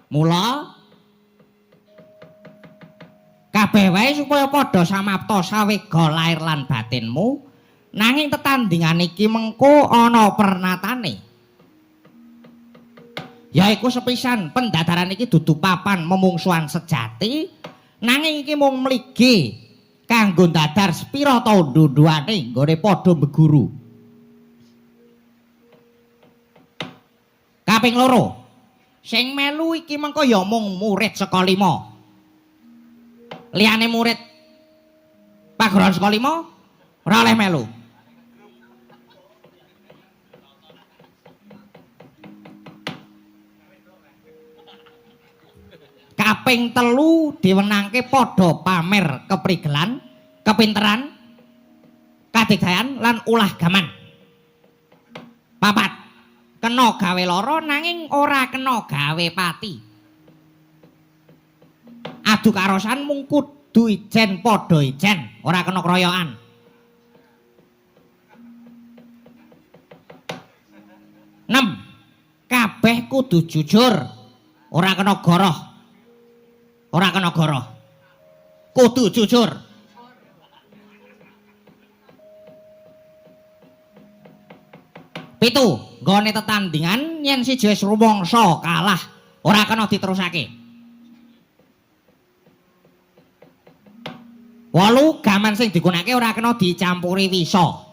Mula kabeh wae supaya padha samapta sawega lair lan batinmu, nanging tetandingan iki mengko ana pernatane. Yaiku sepisan pendadaran iki dudu papan memungsuhan sejati, nanging iki mung mligi kanggo ndadar sepira ta undu-unduane nggone padha beguru. Kaping loro, sing melu iki mengko ya mung murid saka 5. Liyane murid paguron saka 5 ora oleh melu. Kaping telu diwenangke padha pamer keprigelan, kepinteran, kadigdayan lan ulah gaman. Papat, kena gawe lara nanging ora kena gawe pati. Adu karosan mung kudu ijen padha ijen, ora kena kroyokan. 6. Kabeh kudu jujur, ora kena goroh. Ora kena goroh. Kudu jujur. 7. Nggone tetandingan yen siji wis rumangsa kalah, ora kena diterusake. 8. Gaman sing digunakake ora kena dicampuri wisa.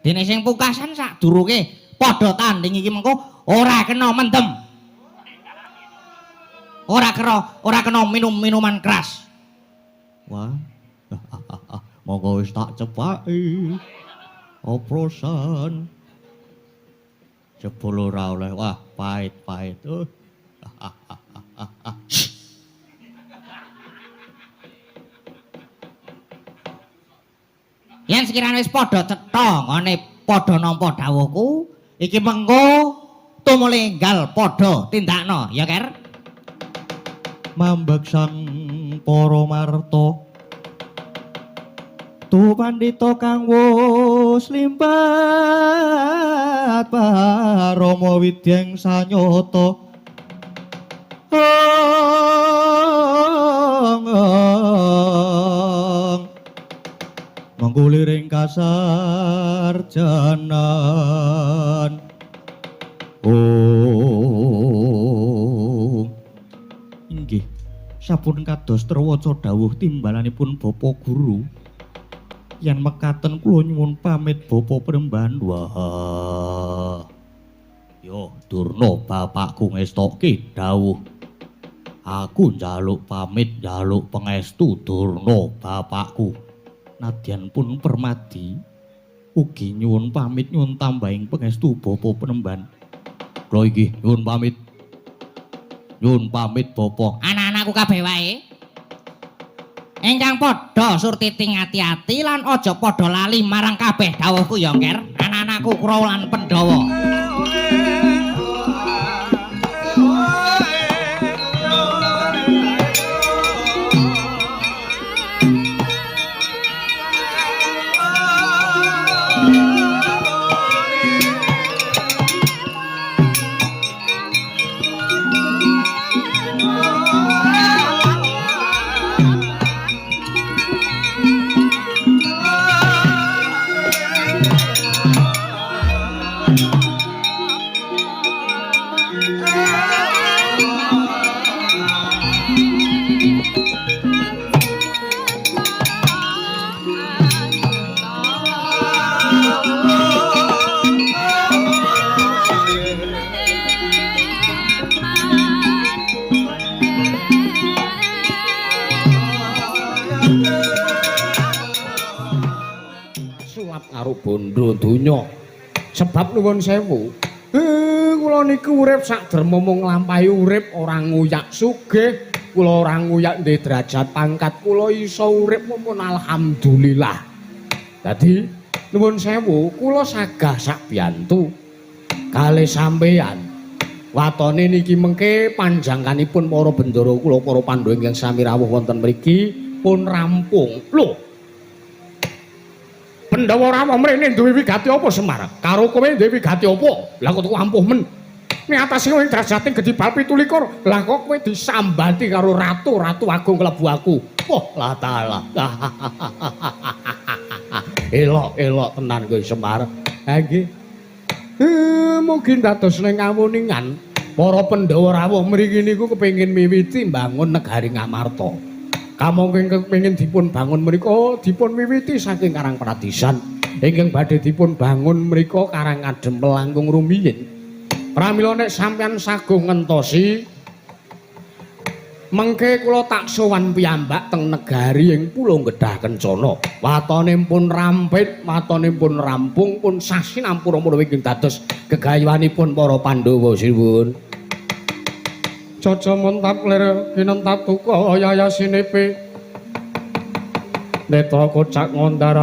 Dene sing pungkasan sadurunge padha tanding iki mengko ora kena mendem. Ora kena minum minuman keras. Wah. Monggo wis tak cepaki. Oplosan. Jebul ora oleh. Wah, pahit-pahit. Yen sekiranya wis padha cetha ngene padha nampa dawuhku, iki mengko tumuli enggal padha tindakno, ya Ker? Mambek sang para marta tu pandhita kang wus limpat parama widyeng sanyata. Mengkuliring kasarjanan. Oh, inggih sampun kados terwaca dawuh timbalanipun Bapak Guru. Yen mekaten kula nyuwun pamit Bapak Premban. Wah. Yo Durna bapakku ngestokke dawuh. Aku njaluk pamit njaluk pangestu Durna bapakku. Nadyan pun permadi ugi nyuwun pamit nyuwun tambahing pangestu Bapak Premban. Kula inggih nyuwun pamit. Nyuwun pamit Bapak. Anak-anakku kabeh wae. Ingkang padha surtiting ati-ati lan aja padha lali marang kabeh dawuhku ya, Nger. Anak-anakku Kurawa lan Pandhawa. Karo bondo donya. Sebab nuwun sewu, kula niku urip sak derma mung nglampahi urip ora nguyak sugih, kula ora nguyak ndek derajat pangkat, kula iso urip mumpun alhamdulillah. Dadi nuwun sewu, kula sagah sak biyantu kalih sampeyan. Watone niki mengke panjangkanipun para bendara kula para Pandhawa ingkang sami rawuh wonten mriki pun rampung. Lho. Pandhawa rawuh mrene duwe wigati apa Semar? Karo kowe duwe wigati apa? Lah kok ampuh men. Ning atase kowe derajate gedhi bal 27. Lah kok kowe disambati karo ratu, ratu agung klebu aku. Wah, lah talah. Elok-elok tenan kowe Semar. Ha nggih. Mugi dados ning kawuningan para Pandhawa rawuh mriki niku kepengin miwiti mbangun negari Ngamarta. Kamangka ingkang kepengin dipun bangun mriku dipun wiwiti saking Karang Pradisan. Ingkang badhe dipun bangun mriku Karang Adem langkung rumiyin. Pramila nek sampeyan saguh ngentosi mengke kula tak sowan piyambak teng negari ing Pulo Gedhah Kencana. Watone pun rampit, watone pun rampung, pun sasinampura menawi ingkang dados gegayuhanipun para Pandhawa sinuwun. Caca montap lir kinentap tuka yayasinepe. Netra kocak ngondar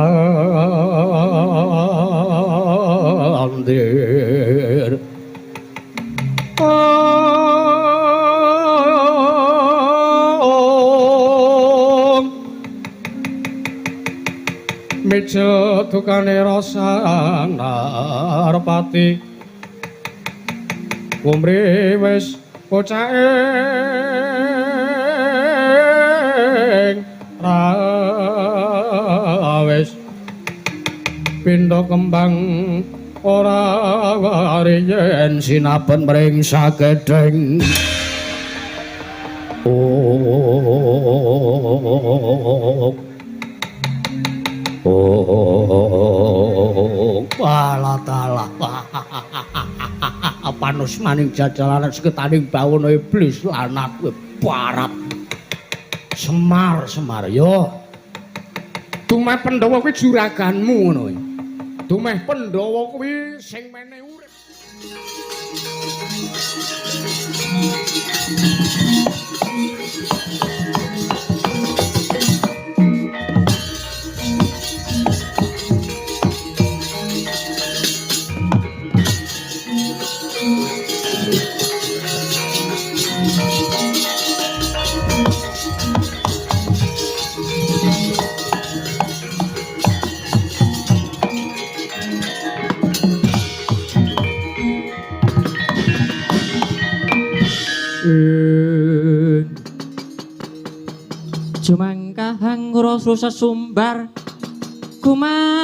andir. Meja dukane rasa narpati kumri wis bocah ing rawis pindha kembang ora wari yen sinaben mring sakedheng. Oh, alah talah. Panus maning jajalanan seketaning bawono iblis lanat kowe barat. Semar, Semar yo. Dumeh Pandhawa kuwi juraganmu ngono kuwi. Dumeh Pandhawa kuwi sing mene urip. Jumangkahang rasa sumbar kumaludu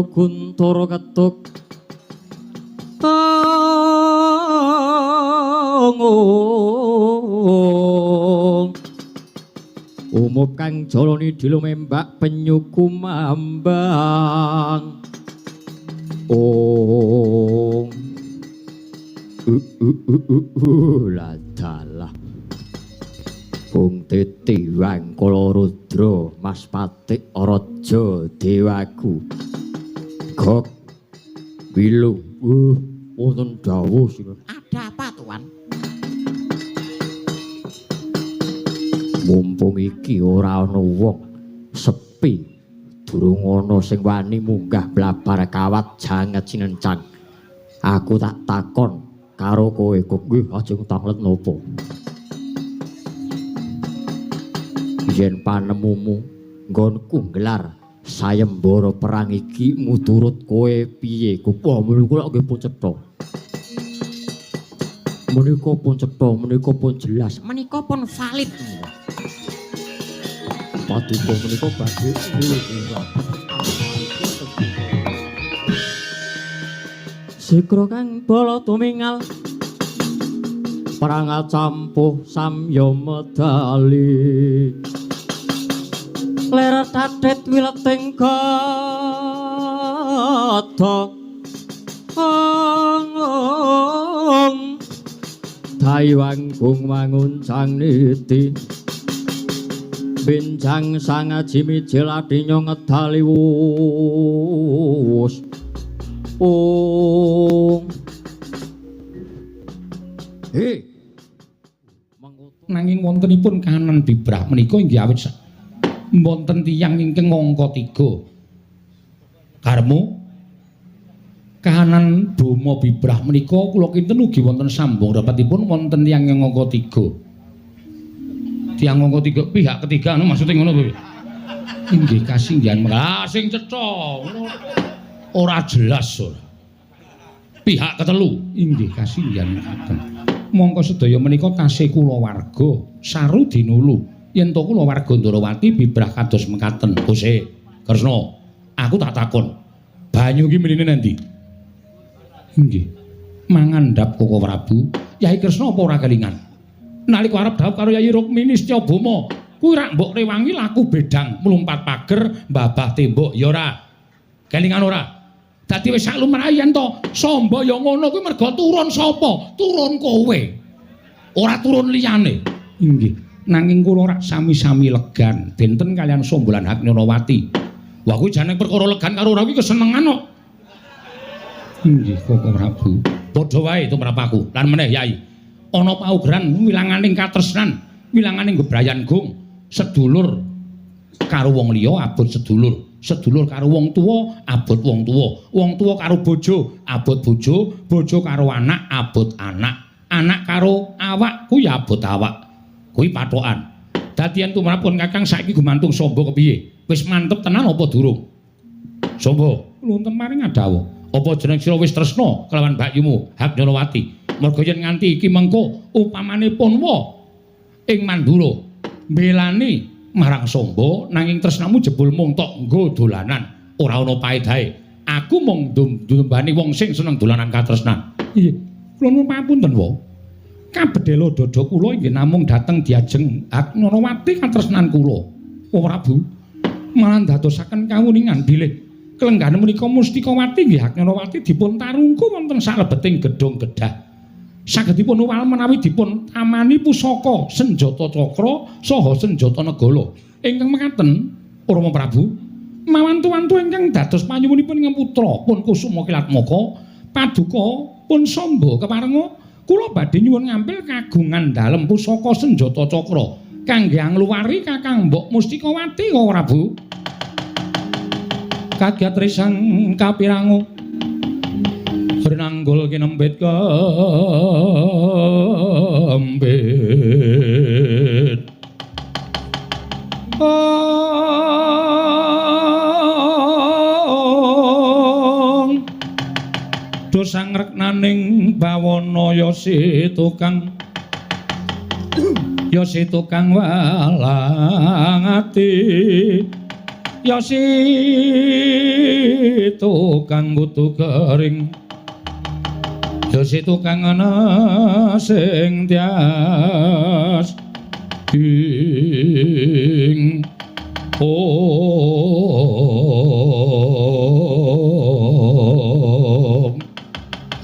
guntur ketuk umup kang jalani dilumembak penyu kumambang. Ong ladalah Bung Titi Wangkala Rudra Mas Patik Raja Dewaku Gok Wilung wonten dawuh sira. Ada apa tuan? Mumpung iki ora ana wong sepi durung ana sing wani munggah blabar kawat janget sinencang. Aku tak takon karo kowe kok nggih ajeng tanglet napa? Yen panemumu nggonku nggelar sayembara perang iki muturut kowe piye? Wah menika lak nggih pun cetha. Menika pun cetha, menika pun jelas, menika pun valid. Paduka menika badhe Sikra kang bala tumingal perang campuh samya medali ler tatet wileting gada ong daiwanggung manguncang niti benjang sangaji mijil adinya ngedali wus. Ong He nanging wontenipun kahanan bibrah menika inggih awit wonten tiyang ingkang angka 3. Karmu kahanan Boma bibrah menika kula kinten ugi wonten sambung rapatipun wonten tiyang ingkang angka 3. Tiyang angka 3 pihak ketiga anu maksude ngono piye? Inggih kasinggihan mekah sing cetha ngono. Ora jelas ora. Pihak ketelu inggih kasinggihan mekaten. Mongko sedaya menika tasih kulawarga saru dinulu. Yen to kulawarga Ndarawati bibrah kados mekaten. Gusti Kresna, aku tak takon. Banyu iki mrene nanti? Inggih. Mangandhap Koko Prabu, Yai Kresna apa ora kelingan? Nalika arep dhawuh karo Yayi Rukmini Setyabama, kuwi rak mbok rewangi laku bedang mlumpat pager, mbabah tembok ya ora. Kelingan ora? Dadi wis sak lumrahe yen to Samba ya ngono kuwi merga turun sapa? Turun kowe. Ora turun liyane. Inggih. Nanging kula rak sami-sami legan benten kalian Samba lan Haknyanawati. Wah kuwi jane perkara legan karo ora kuwi kesenengan kok. Inggih Koko Prabu. Padha wae tumrap aku. Lan meneh Yai. Ana paugeran wilanganing katresnan, wilanganing gebrayan gung, sedulur karo wong liya abot sedulur, sedulur karo wong tuwa abot wong tuwa, wong tuwa karo bojo abot bojo, bojo karo anak abot anak, anak karo awak kuwi abot awak. Kuwi patokan. Dadi yen tumrapun Kakang saiki gumantung Samba kepiye? Wis mantep tenan apa durung? Samba, wonten maring dawuh. Apa jeneng sira wis tresna kelawan bakyumu Haknyanawati? Merga yen nganti iki mengko upamane Punwa ing Mandura mbelani marang Samba nanging tresnamu jebul mung tok nggo dolanan, ora ana paedahe. Aku mung ndumbani wong sing seneng dolanan katresnan. Iya, kula nuwun pangapunten, Wa. Kabedhela dada kula inggih namung dhateng diajeng Haknyanawati katresnan kula. Oh Prabu, malah ndadosaken kawuningan bilih kelenggahan menika Mustikawati nggih Haknyanawati dipun tarungku wonten salebeting gedhong gedah. Sagedipun uwal menawi dipun tamani pusaka senjata cakra saha senjata negala. Ingkang mekaten Rama Prabu, mawantu-wantu ingkang dados panyuwunipun ingkang putra pun Kusuma Kilatmaka paduka pun Samba keparenga kula badhe nyuwun ngampil kagungan dalem pusaka senjata cakra kangge angluwari Kakang Mbok Mustikawati Koko Prabu. Kagiat risang kapirangu rinanggul kinembit kembit. Ong dosang reknaning bawana ya si tukang ya si tukang walang ati ya si tukang kutu kering ya si tukang ana sing tias ing ong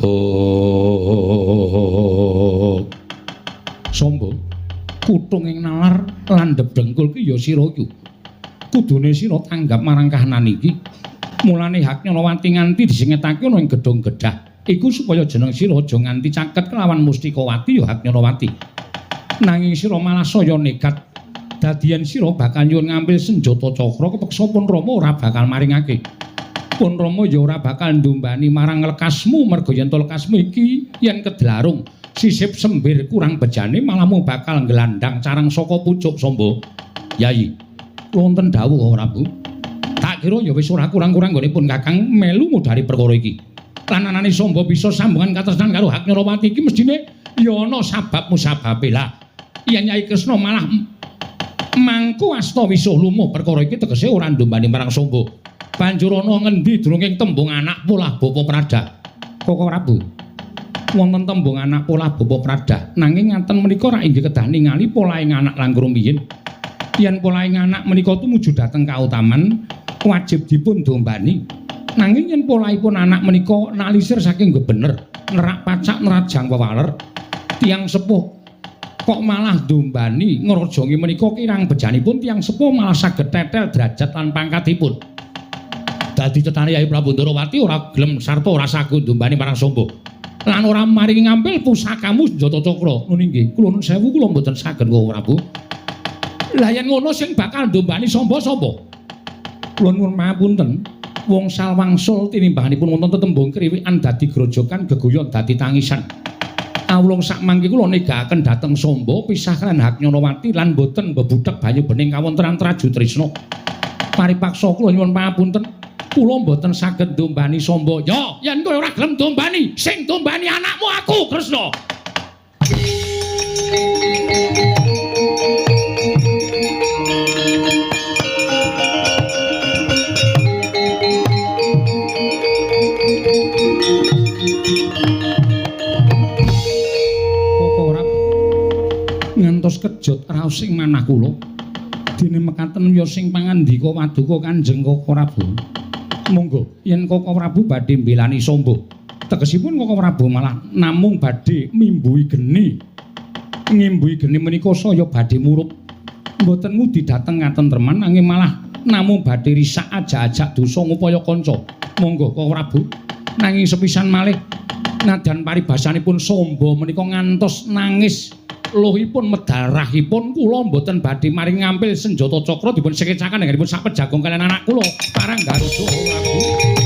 ong. Samba kutung ing nalar landhep dengkul ki ya sira iku. Kudune sira tanggap marang kahanan iki. Mulane Haknyanawati nganti disingetake ana ing gedhong gedah. Iku supaya jeneng sira aja nganti caket kelawan Mustikawati ya Haknyanawati. Nanging sira malah saya nekat. Dadi yen sira bakal nyuwun ngambil senjata cakra kepeksa pun Rama ora bakal maringake. Pun Rama ya ora bakal ndumbani marang lekasmu merga yen to lekasmu iki yen kedlarung sisip sembir kurang bejane malah mung bakal nggelandang carang saka pucuk Samba. Yayi, wonten dawuh Prabu. Tak kira ya wis ora kurang-kurang nggonipun Kakang melu ngudari perkara iki. Lan anane Samba bisa sambungan katresnan karo Haknyanawati iki mesthine ya ana sabab musababe lah. Yen Yai Kresna malah mangku asta wisuh lumuh perkara iki tegese ora ndumbani marang Samba. Banjur ana ngendi durunging tembung anak polah bapa Prada? Koko Prabu, wonten tembung anak polah bapa Prada. Nanging ngaten menika rak inggih kedah ningali polahing anak langkung rumiyin. Yen polahing anak menika tumuju dhateng kautaman wajib dipun dombani. Nanging yen polahipun anak menika nalisir saking bener, nerak pacak nerajang wewaler, tiyang sepuh kok malah dombani ngrajangi menika kirang bejanipun tiyang sepuh malah saged tetel derajat lan pangkatipun. Dadi cetane Yai Prabu Ndarawati ora gelem sarta ora sagu dombani marang Samba. Lan ora maringi ngampil pusakamu senjata cakra. Nun inggih, kula nuwun sewu kula mboten saged Koko Prabu. Lah yen ngono sing bakal ndombani Samba sapa? Kula nuwun pangapunten. Wong salwangsul tinimbanganipun wonten tetembung kriwikan dadi grojogan geguyon dadi tangisan. Awulung sakmangke kula negaken dhateng Samba pisah lan Haknyanawati lan boten bebudhek banyu bening kawontenan Traju Trisna. Paripaksa kula nyuwun pangapunten. Kula mboten saged ndombani Samba. Ya, yen kowe ora gelem ndombani, sing ndombani anakmu aku, Kresna. Koko ora ngantos kejut raos ing manah kula. Dene mekaten wiya sing pangandika paduka Kanjeng Koko Prabu. Monggo, yen Koko Prabu badhe mbelani Samba, tegesipun Koko Prabu malah namung badhe mimbuhi geni. Ngimbuhi geni menika saya badhe murup. Mboten ngudi dhateng katentreman nanging malah namung badhe risak ajak-ajak dosa ngupaya kanca. Monggo Koko Prabu. Nanging sepisan malih nadyan paribasanipun Samba menika ngantos nangis luhipun medarahipun kula mboten badhe maring ngampil senjata cakra dipun sekecaken anggenipun sak pejagong kaliyan anak kula parang Garuda Prabu.